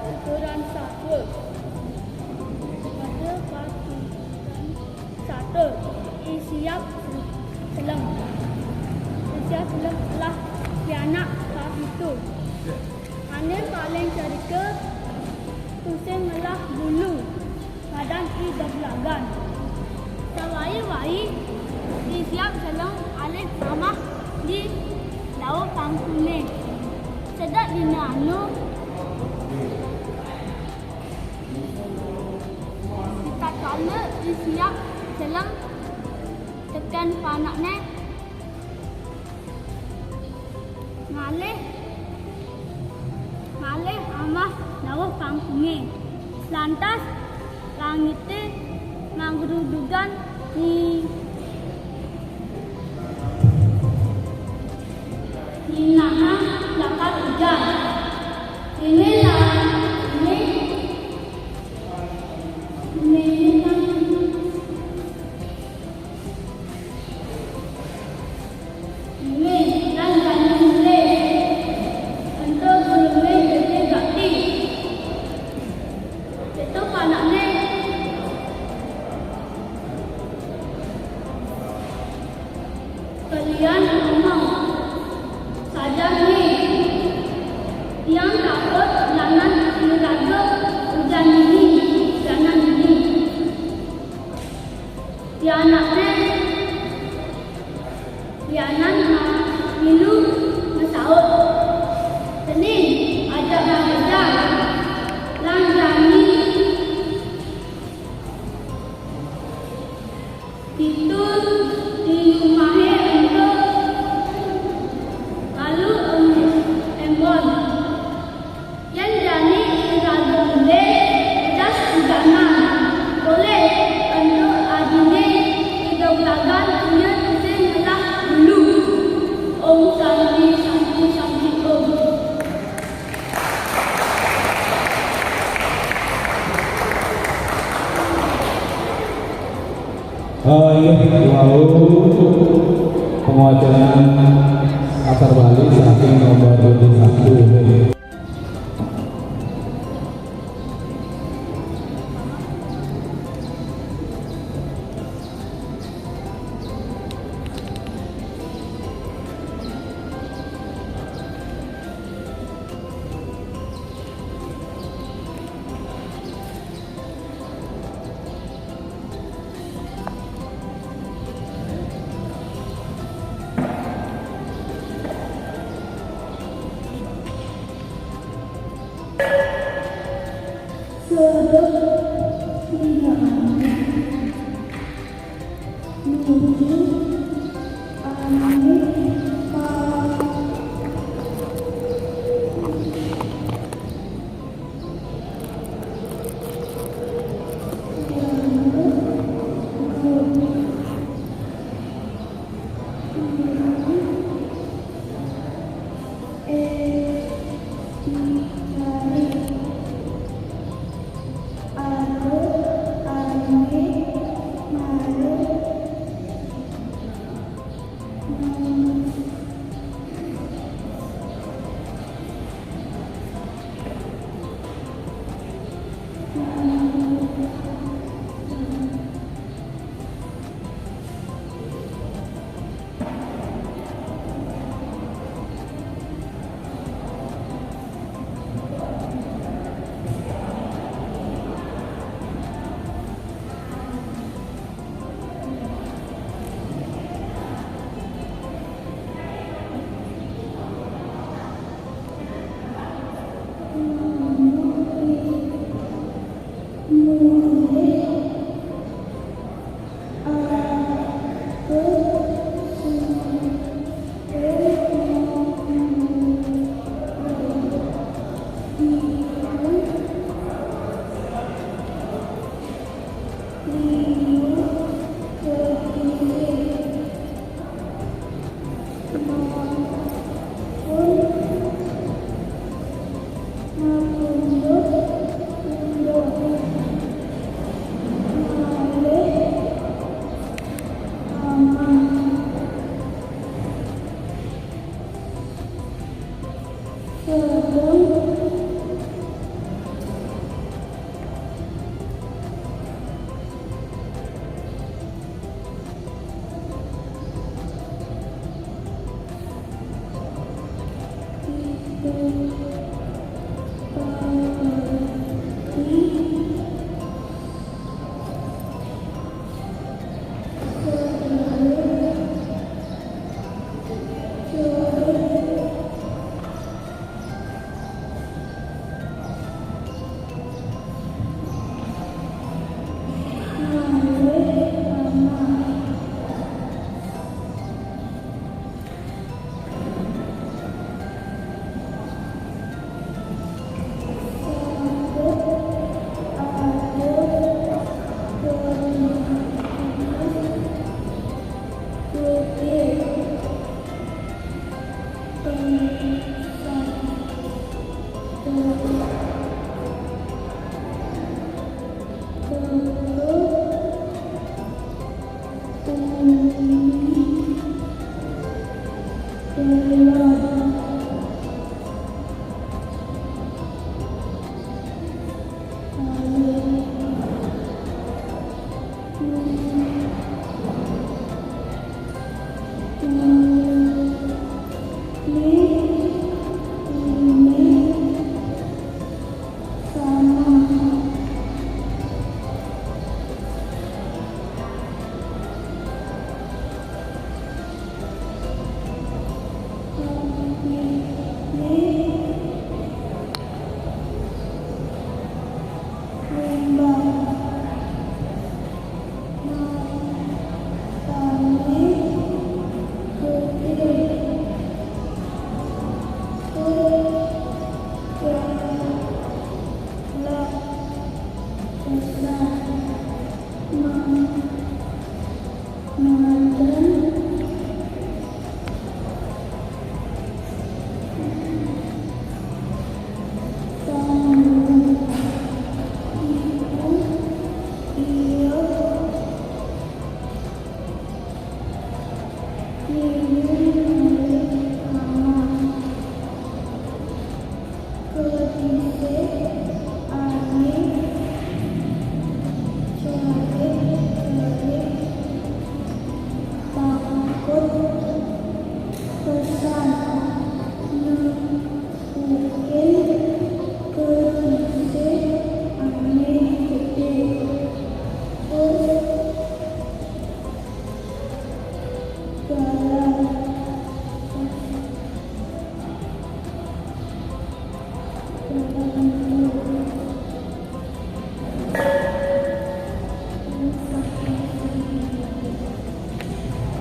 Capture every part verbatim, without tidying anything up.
Tuturan satua. Pada patuturan satua, I Siap Selem. I Siap Selem telah pianak ka pitu. Ané paling carita tusing ngelah bulu, ngadan I Doglagan. Sawai-wai, I Siap Selem alih amah di Daur Pangkuné. Sedek dina anu, tatkala I Siap Selem tekén panakné, ngalih, ngalih amah Daur Pangkuné. Lantas langité ngagrudugan ni-, nginahang lakar ujan. Ini lah, ini, ini, ini, dan jani mulih. Ento gulungé gedé gati. Ditu panakné kelian ngomong, "Sajan Ni, tiang takut lanan iraga ujan dini, ujanan dini." Pianakné, pianak ma-, milu masaut, "Seni, aja ngajang, lan jani." Ditu di umahé ento lalu em-, embon. Yén jani iraga mulih, das ujanan. Polih ento adiné I Doglagan, inya tusing ngelah bulu. Om Santi, Santi, Santi, Om. Eh, inggih, wau pangawacanan Kasar Bali saking nomor dua puluh satu, inggih.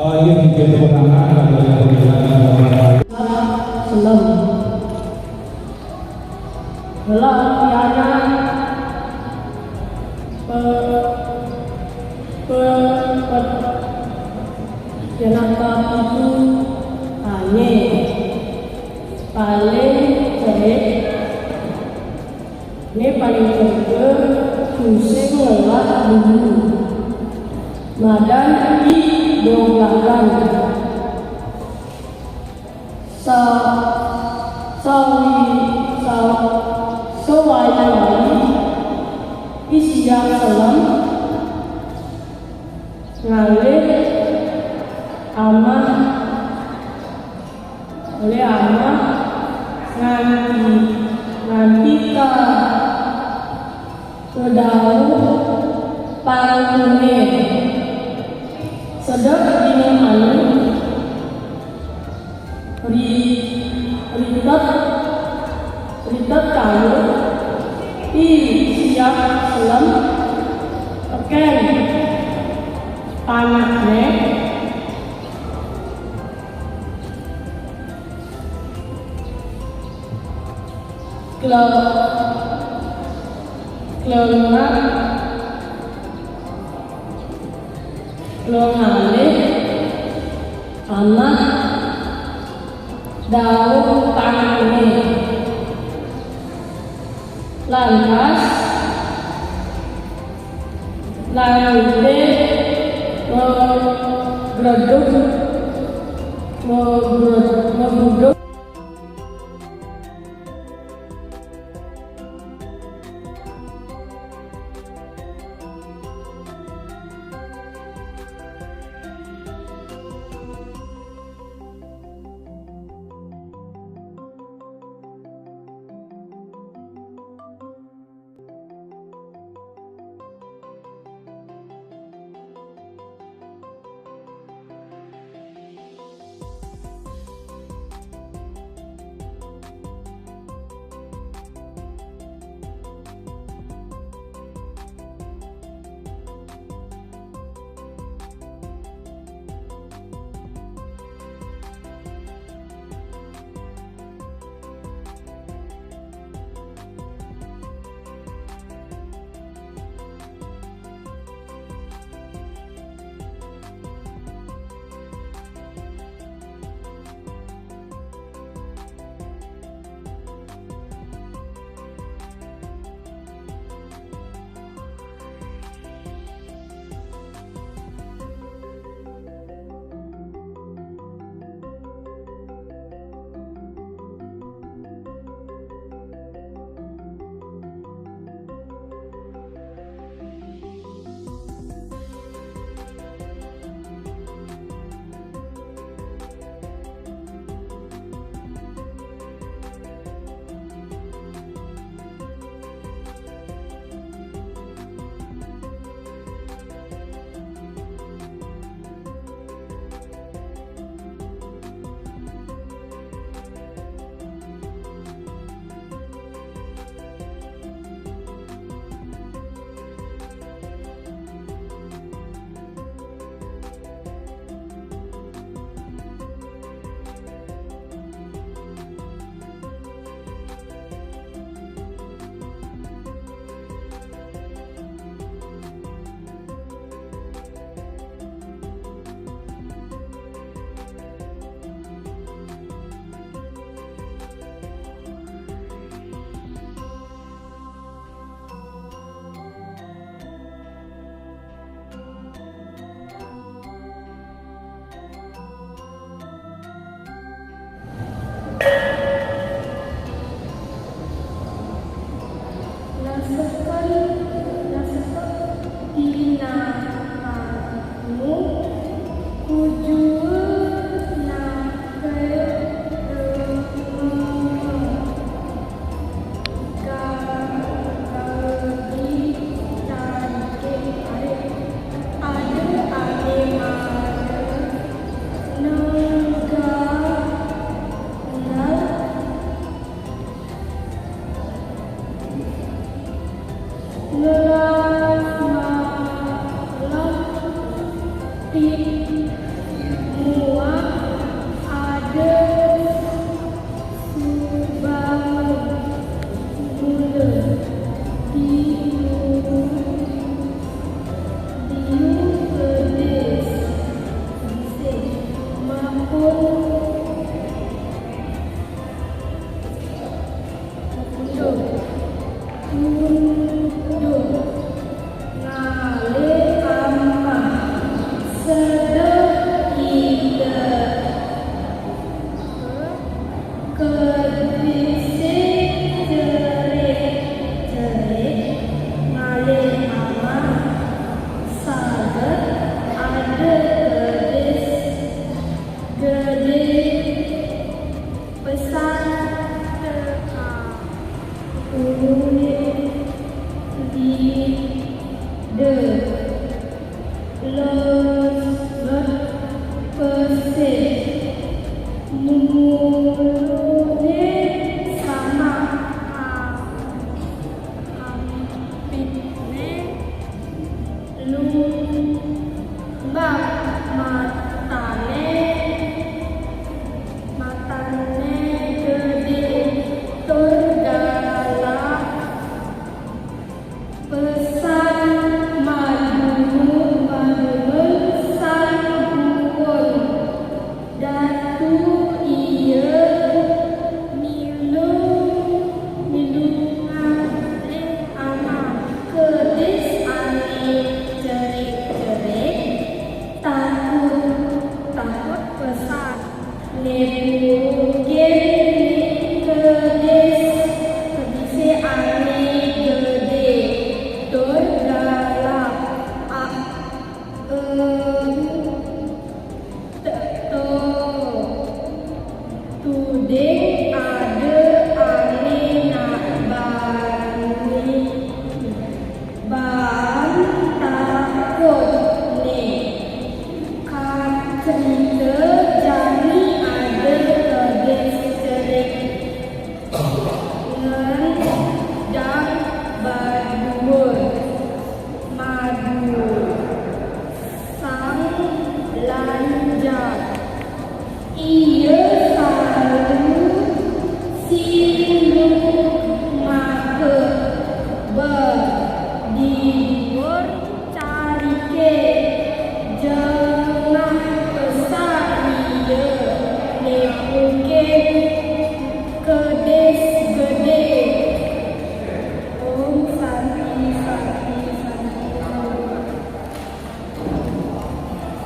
Oh, iya, bikin tepuk tangan bagi yang berkenan. Selem. Selem, ya, ya. Pe, pe, pe. Jenaka pitu anye. Paling cerik. Ini paling cerik, susah ngelah dulu. Madan i do belakang. Sa, sawi, sa, sawai-wai, i siap selem, ngalih amah, ngalih amah, nganti, nganti ka, ka dauh pangkuné. Sedek dina anu, Ri-, ritet, ritet kayuh, i siap selem, tekén panahné, kle-, klengar, Lo ngalih amah dauh pangkuné. Lantas, lanjuté magredug, magre-, magrudug. Sekon nasepek tina kamu kujue nake Ngelah malam ti muah ade suba mule di diu kedis bisi mapun. Tunduk. Tunduk. Ngalih amah. Sedek ite. Kedise cerik-cerik ngalih amah. Saget ade kedis gede. Pesan teka unik di de. Lelet pesik mulutne sama ampitne. Lumbap matane, matane gede tur galak. Pesan madumut, madumut sang buun. Datu iya milu, milu ngalih amah kedis ane cerik-cerik, takut, takut pesan. Nepukin kedis, kedise ane gede tur galak. A, em, Teto. Tuding ade ane nak bani. Baan takutne. Kacerite jani ade kedis cerik ngendang badua. Madu. Sang lanjak. Iya salu siluk maka ba di duur carike jengah pesan iya nepukin kedis gede. Om Santi, Santi, Santi.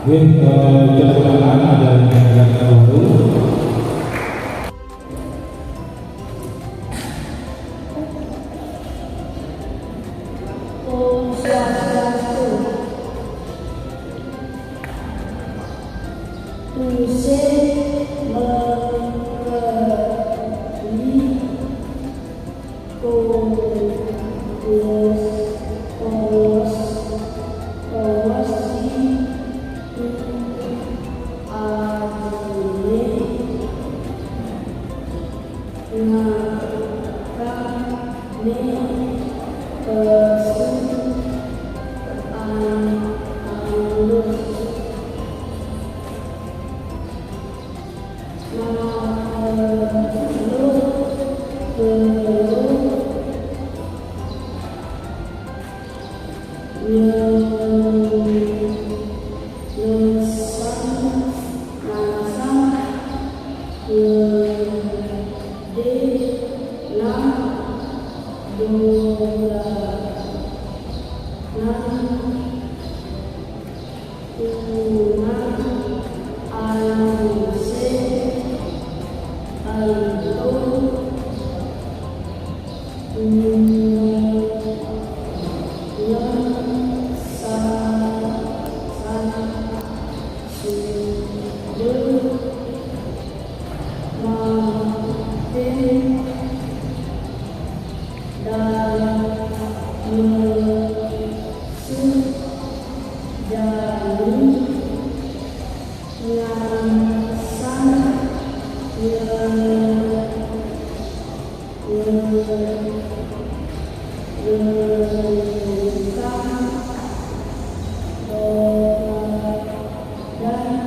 Wih, eh, tepuk tangan ada yang baru. Om Swastiastu. Tusing mengeri. Tos, tos, tos di adine ngakane pesu an-, anus. Tunang aluse antuk nyuwun Tukang, tukang, dan,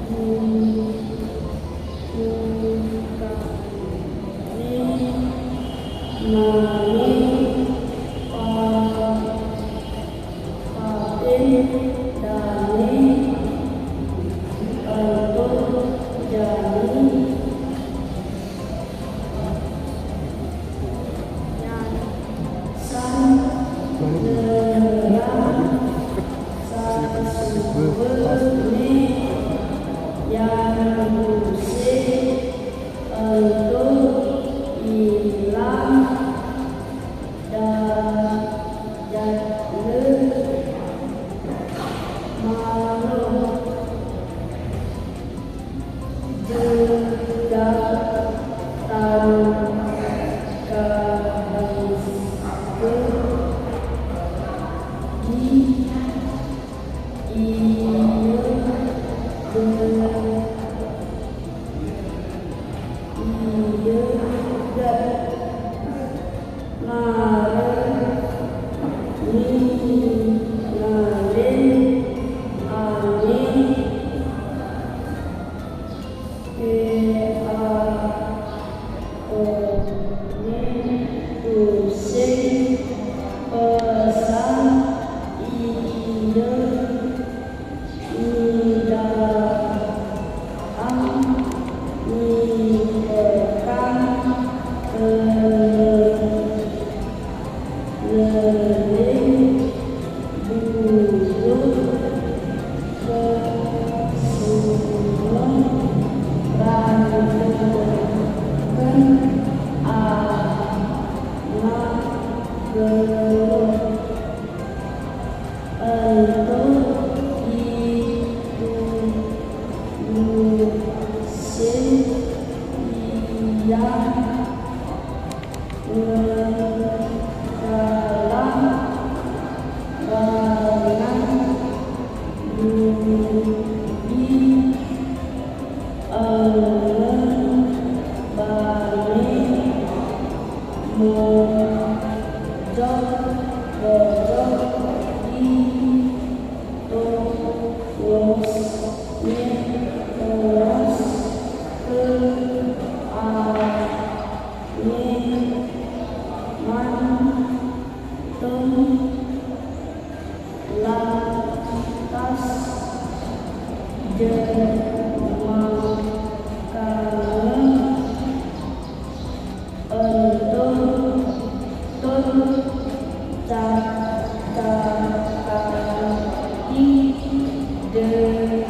tukang, ni, nani, pa, patin, dani, antu, jani. Jejak tangkal di ieu de-, ieu de-, Mare ningalin ane P A O ne tusing pesan ieu. Nidang, nidang, leuleung, butuh, kesuruh, bantukeun, anak, geuleuh. Antu ditulusin tiang ngeundalang banan dugi angeun bani mojok-mojok di tongos, nyetongos keun ane mantong. Lantas jelema kangeun, entung tun cacataki deukeut.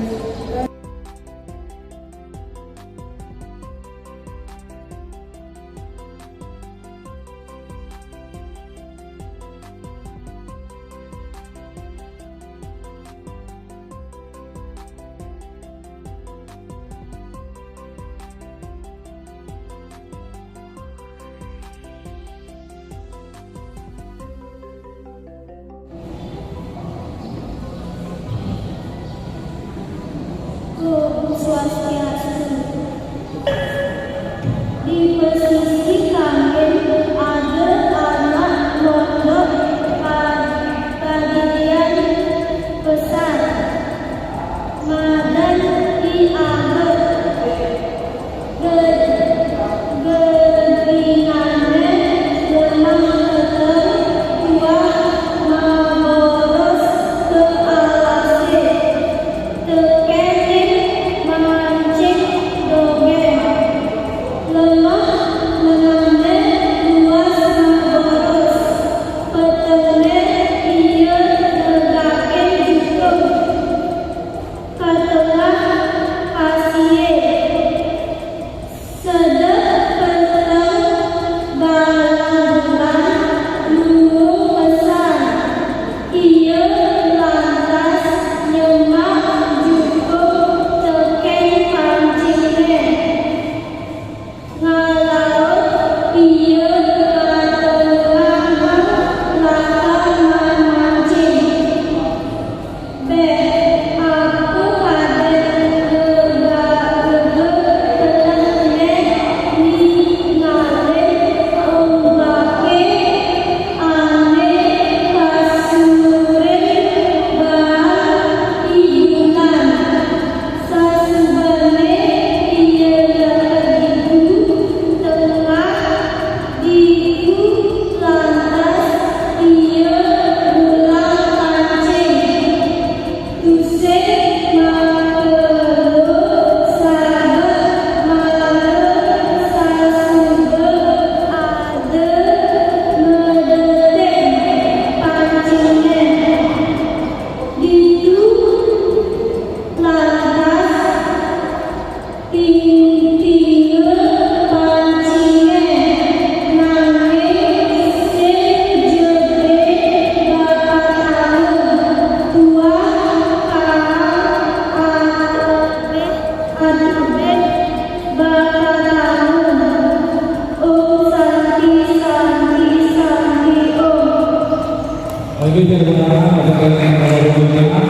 Oke, jangan lupa ada yang mau berbicara.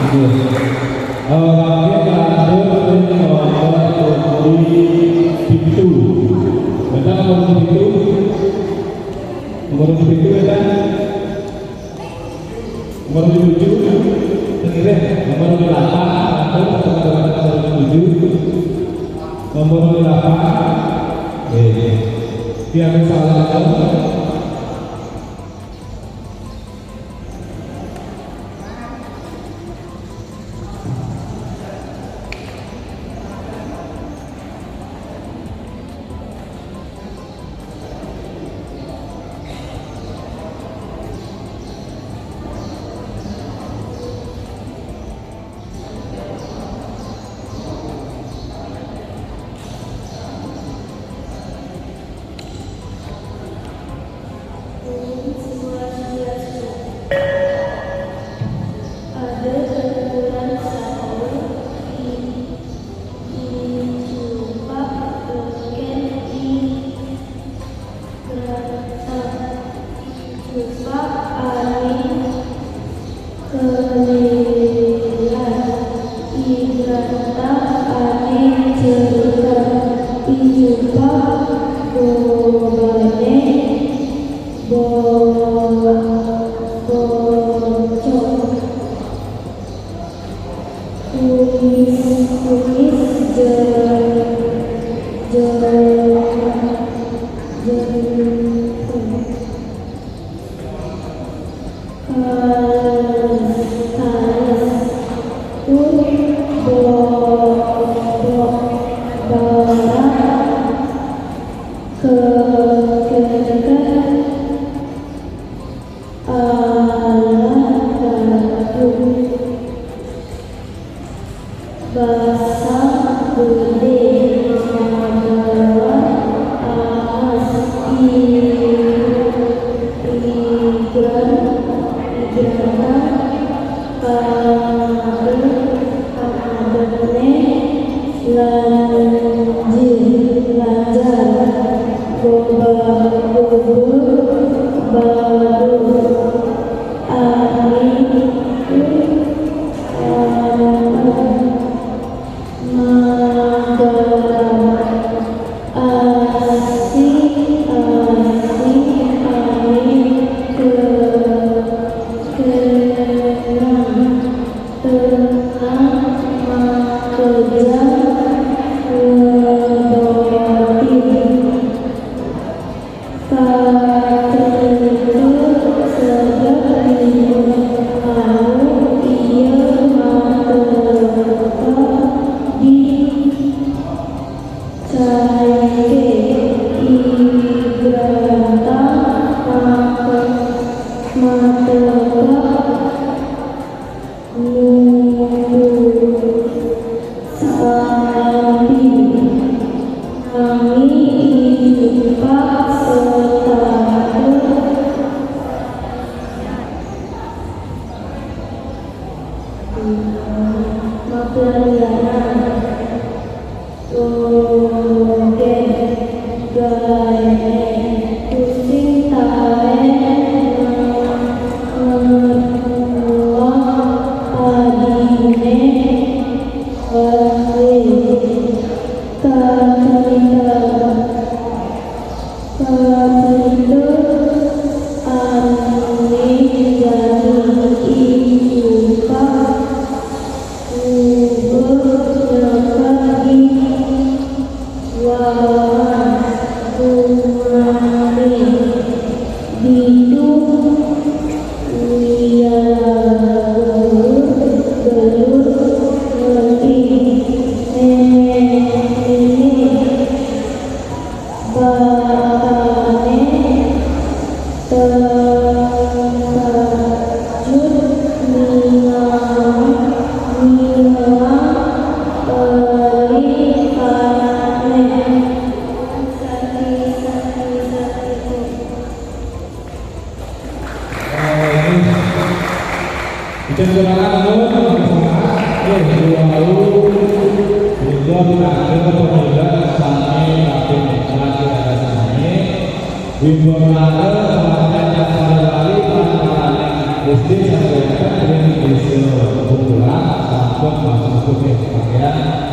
Oke. Eh, mungkin ada yang mau berbicara. Betul, nomor tujuh. Nomor tujuh, betul? Nomor tujuh, sendiri. Nomor delapan, atau teman-teman nomor tujuh. Nomor delapan. Eh, biar salah. Ada peraturan sekolah di, di Cumpak Loken di Grata. Di Cumpak Aning Kelilan. Di Grata Aning Cerita. Di Cumpak Gobane Bo-, Bocok. Kumis, kumis je-, je-, je-, kales, kales. Tuh bo-, bo-, barang ke-, ke-, ke-, Alah, bagus. Basang gede, madawa amas, igrang, igrang, pade, padene, lanjir, lanjar, goba, gobur, baru, amin, amin, magar, asih, asih, amin, ke-, kenang. Tenang, makejang, ngedotin. Katrite sedek lime taun, iye matepa di caike, igrata make-, matepa. Nutu sambi nami ijupak setata. Mapelarianan. Oke, gaene pusing tae ngeloh padine wae. Kacerita, kacerita ane jani ijupak. Uber nyekat di wawan umane. Ditu wiya ulur belur ngendi nenek-nenek. Bapakne terkejut niang, niang pelih anakne. Sakit, sakit, sakit. Ucap selamat, Nur. Oke, dua puluh. Beliau terakhir pemilihan sami tapi lagi ada sami. Ibu Nara, kemarin yang pada kali, pada kali Desa Soreang Training Desa Bungkula sampun masuk ke pakaian